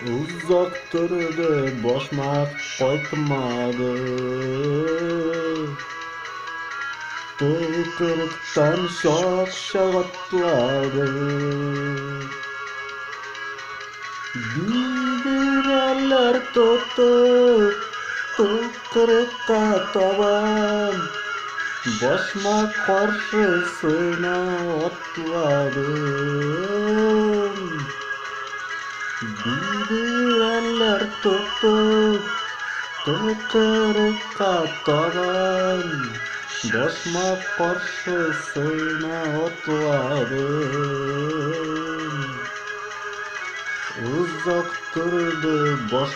Озак торды, башмак кайтмады. Тыкрыктан чак-чак атлады. Бидрәләр тотып, тыкрыкка табан, башмак каршысына атладым. Бидрәләр тотып, тыкрыкка табан, башмак каршысына атладым. Озак торды башмак.